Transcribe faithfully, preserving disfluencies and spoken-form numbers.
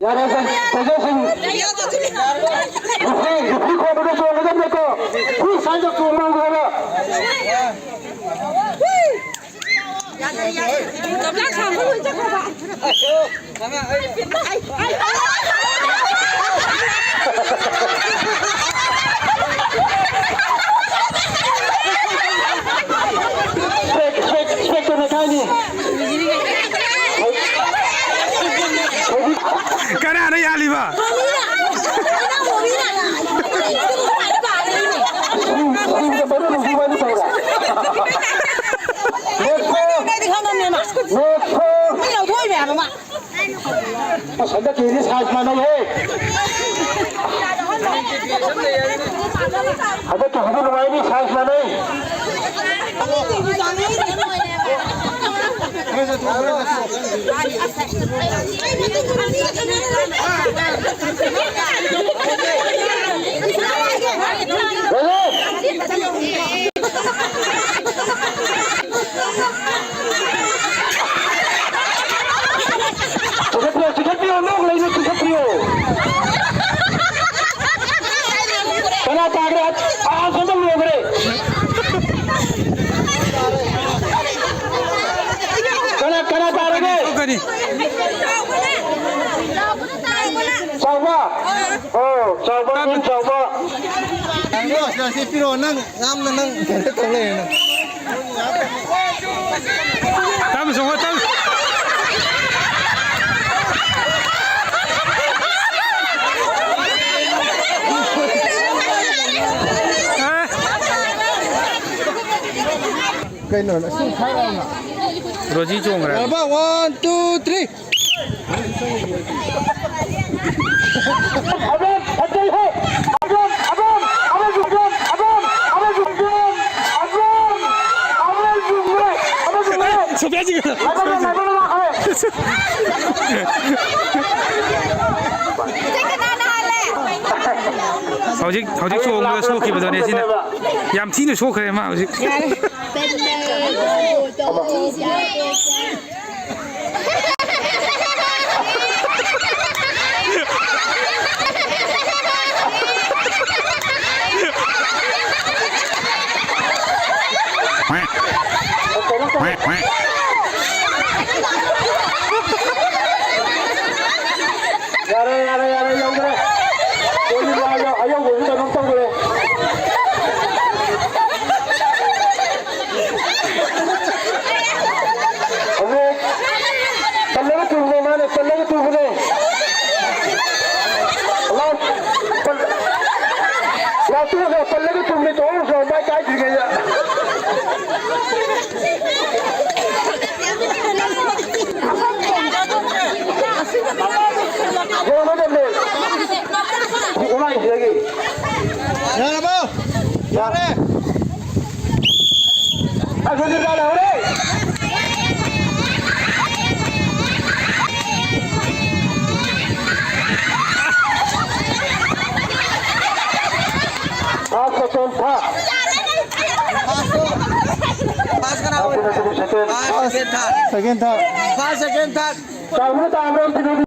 ꯌꯥꯔꯦ, ꯁꯦ, ꯁꯦ, ꯁꯦ꯫ ꯔꯦꯐ꯭ꯔꯤ, ꯔꯦꯐ꯭ꯔꯤ ꯈꯣꯡꯕꯗ ꯆꯣꯡꯒꯗꯕꯅꯤꯀꯣ꯫ ꯐ꯭ꯔꯤ ꯁꯥꯏꯗ ꯆꯣꯡꯕ ꯍꯧꯔꯒ꯫ ꯒꯝꯂꯥ ꯊꯥꯡꯕ ꯂꯣꯏ ꯆꯠꯈ꯭ꯔꯕ꯫ ꯁ꯭ꯄꯦꯛ, ꯁ꯭ꯄꯦꯛ, ꯁ꯭ꯄꯦꯛꯇꯣ ꯅꯦꯠꯈꯥꯏꯅꯤ꯫ ꯀꯅꯥꯅ ꯌꯥꯜꯂꯤꯕ? ꯁ꯭ꯀ꯭ꯔꯤꯟꯗ ꯃꯔꯨ ꯅꯨꯄꯤ ꯋꯥꯔꯤ ꯇꯧꯔꯦ꯫ Net four. Net four. ꯑꯁ, ꯍꯟꯗꯛꯀꯤꯗꯤ ꯁꯥꯏꯖ ꯃꯥꯟꯅꯩꯍꯦ꯫ ꯍꯟꯗꯛꯀꯤ ꯍꯧꯖꯤꯛ ꯅꯨꯡꯉꯥꯏꯅꯤ, ꯁꯥꯏꯖ ꯃꯥꯟꯅꯩ꯫ ꯆꯤꯡꯈꯠꯄꯤꯌꯣ, ꯆꯤꯡꯈꯠꯄꯤꯌꯣ, ꯅꯣꯛ ꯂꯩꯅ ꯆꯤꯡꯈꯠꯄꯤꯌꯣ꯫ ꯀꯅꯥ ꯇꯥꯈ꯭ꯔꯦ? ꯑꯥ, ꯁꯣꯝꯗ ꯂꯣꯡꯈ꯭ꯔꯦ꯫ ꯀꯅꯥ, ꯀꯅꯥ ꯇꯥꯔꯒꯦ? ꯀꯔꯤ? ꯆꯥꯎꯕ꯫ ꯑꯣ, ꯆꯥꯎꯕ, ꯇꯥꯃꯣ꯫ ꯆꯥꯎꯕ꯫ ꯇꯥꯃꯣ, ꯁꯤ ꯄꯤꯔꯛꯑꯣ, ꯅꯪ ꯌꯥꯝꯅ ꯅꯪ ꯀꯩꯅꯣ ꯇꯧ ꯂꯩꯔꯦ ꯅꯪ꯫ ꯇꯞꯅ ꯆꯣꯡꯉꯣ, ꯇꯞꯅ꯫ ꯑꯦ꯫ ꯀꯩꯅꯣ, ꯁꯤ ꯊꯥꯔꯛꯑꯣꯅ꯫ ꯔꯣꯖꯤ ꯆꯣꯡꯈ꯭ꯔꯦ꯫ ꯌꯥꯔꯕ? One, two, three꯫ ꯁꯣꯐꯤꯌꯥ ꯆꯤꯡꯈꯠꯂꯣ꯫ ꯍꯧꯖꯤꯛ, ꯍꯧꯖꯤꯛ ꯆꯣꯡꯕꯗ ꯁꯣꯛꯈꯤꯕꯗꯨꯅꯦ ꯁꯤꯅ꯫ ꯌꯥꯝ ꯊꯤꯅ ꯁꯣꯛꯈ꯭ꯔꯦ ꯃꯥ ꯍꯧꯖꯤꯛ꯫ ꯌꯥꯔꯦ, ꯌꯥꯔꯦ, ꯌꯥꯔꯦ, ꯌꯧꯗ꯭ꯔꯦ꯫ ꯀꯣꯜꯂꯤꯕ ꯑꯌꯧ-, ꯑꯌꯧꯕꯁꯨ ꯀꯩꯅꯣꯝ ꯇꯧꯈ꯭ꯔꯦ꯫ ꯍꯧꯖꯤꯛ ꯄꯜꯂꯒ ꯇꯨꯕꯅꯦ, ꯃꯥꯅ ꯄꯜꯂꯒ ꯇꯨꯕꯅꯦ꯫ ꯂꯥꯎ-, ꯄꯜ-, ꯂꯥꯎꯊꯣꯛꯑꯒ ꯄꯜꯂꯒ ꯇꯨꯕꯅꯦ, ꯇꯣꯛꯍꯧꯔꯁꯨ ꯃꯥꯏ ꯀꯥꯏꯗ꯭ꯔꯤꯉꯩꯗ꯫ ꯌꯧꯔꯝꯃꯗꯕꯅꯦ꯫ ꯍꯧꯖꯤꯛ ꯈꯣꯡꯂꯥꯏꯁꯤꯗꯒꯤ꯫ ꯌꯥꯔꯕꯣ? ꯌꯥꯔꯦ꯫ ꯑꯁ, ꯍꯧꯖꯤꯛ ꯂꯥꯜꯍꯧꯔꯦ꯫ First second third. First ꯀꯅꯥ ꯑꯣꯏꯔꯦ? Second. First second third. Second third. First second third. ꯇꯥꯕ꯭ꯔꯣ, ꯇꯥꯕ꯭ꯔꯣ?